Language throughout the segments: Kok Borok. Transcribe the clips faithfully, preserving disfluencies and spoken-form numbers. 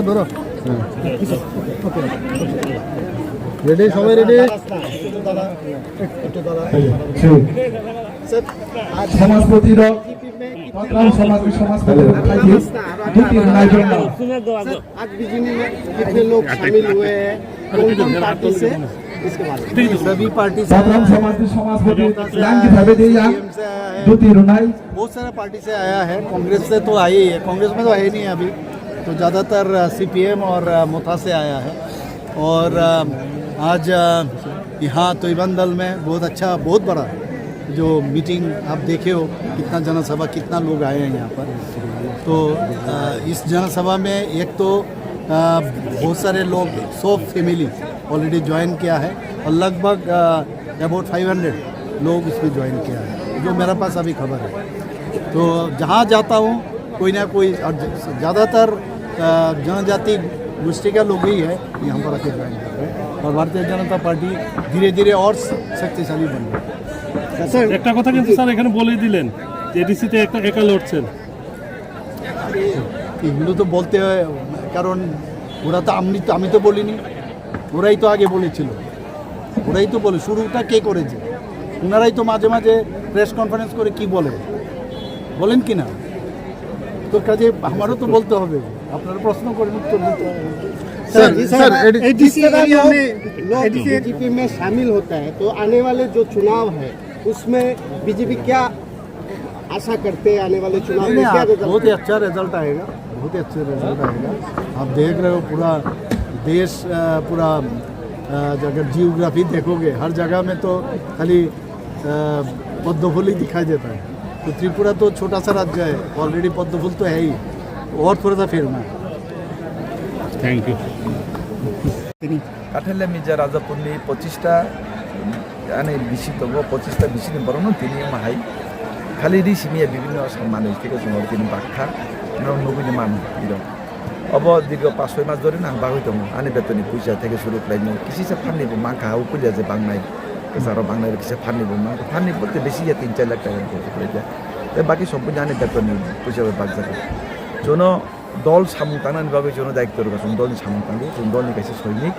ধরো। রেডি, সবাই রেডি। সমাজপতি র, পাত্রাম সমাজ, সমাজপতি র থাকি দুটি রাইজর নাম। आज बीजेपी में कितने लोग शामिल हुए हैं, कौन कौन पार्टी से? इसके बारे में। सभी पार्टी से। পাত্রাম সমাজ, সমাজপতি লাঙ্গি ভাবে দিয়া। सीपीएम से आया है। দুটি রুনাই। बहुत सारा पार्टी से आया है, कांग्रेस से तो आई है, कांग्रेस में तो है नहीं अभी, तो ज़्यादातर सीपीएम और अ, मोथा से आया है। और अ, आज अ, यहाँ तोइबंदल में बहुत अच्छा, बहुत बड़ा जो मीटिंग आप देखे हो, कितना जनसभा, कितना लोग आए हैं यहाँ पर। तो अ, इस जनसभा में एक तो अ, बहुत सारे लोग, सौ फैमिली ऑलरेडी ज्वाइन किया है और लगभग अबाउट फ़ाइव हंड्रेड लोग इसमें ज्वाइन किया है, जो मेरे पास अभी खबर है। तो जहाँ जाता हूँ, कोई ना कोई, और ज-, ज़्यादातर अ, जनजाति गोष्ठी का लोग ही है यहाँ पर आके ज्वाइन करते हैं। और भारतीय जनता पार्टी धीरे धीरे और स-, शक्तिशाली बन रही है। স্যার, একটা কথা কিন্তু স্যার এখানে বলেই দিলেন যে এডিসিতে একটা একা লড়ছেন। এগুলো তো বলতে হয়, কারণ ওরা তো, আমি তো, আমি তো বলিনি, ওরাই তো আগে বলেছিল, ওরাই তো বলে, শুরুটা কে করেছে? ওনারাই তো মাঝে মাঝে প্রেস কনফারেন্স করে কি বলে, বলেন কি না? তো কাজে আমারও তো বলতে হবে, আপনারা প্রশ্ন করেন, উত্তর দিতে হবে। Sir, sir, sir, AD- ADC area में लोग बीजेपी में शामिल होता है, तो आने वाले जो चुनाव है, उसमें बीजेपी क्या आशा करते हैं आने वाले चुनाव नहीं, में नहीं, क्या आप, रिजल्ट? बहुत ही अच्छा रिजल्ट आएगा, बहुत ही अच्छा रिजल्ट आएगा। आप देख रहे हो पूरा देश, अ, पूरा, अ, अगर जियोग्राफी देखोगे, हर जगह में तो खाली, अ, पद्म फूल ही दिखाई देता है। तो त्रिपुरा तो छोटा सा राज्य है, ऑलरेडी पद्म फूल तो है ही, और थोड़ा सा फेर में। Thank you. Kathele Mija Rajapurni pochista ani bisi tongo, pochista bisini borokno tini wng hai khali ri simi ya bibinno samani tei chwng tini bakha no nugui mano iro. Obo dirgo pas soi mas dhori no ang bagwi tongo, ani betoni puisa theke suru khlainai, kisisa phanni bo mankha, ha ukulia je bangnai, kwcharo bangnai, kisa phanni bo mankha, phanni bo tei bisi ya tin char lakh taka khlaikha, tei baki sompui ani betoni puisa bai bakjak. Chuno dol samung tangnani bagwi chwngno daityo rwkha, chwng dolni samung tangwi, chwng dolni kaisa soinik.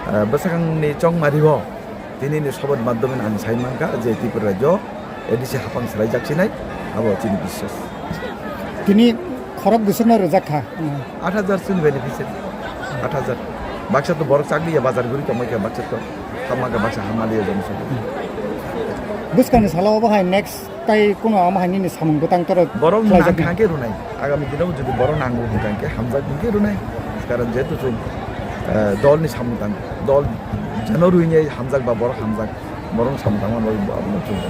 Ah, bwsakangni chongmari o tini ni sobat madhyome ang sai mankha je Tripura rajyo A D C hapang swlaijak sinai, abo chini biswas. Tini khorok bwswkno rwjak kha. Aat hajar chini beneficiary, aat hajar. Baksa to borok chakliya bazar guri tongmai kha, baksa to hamma kha, baksa hamma liya jani sabo. Bwskangni salo obo hai next Tai kuno omo hai nini samung bwtang toro borok khlaijak nang kha khe rwnai. Agami dino jodi borok nango hwnkha khe hamjak hwnkhe rwnai. Karon jehetu chwng, eh, dolni samung tang, dol jeno rwini hamjak ba borok hamjak, borokni samung tangma bagwi bo abono chwng.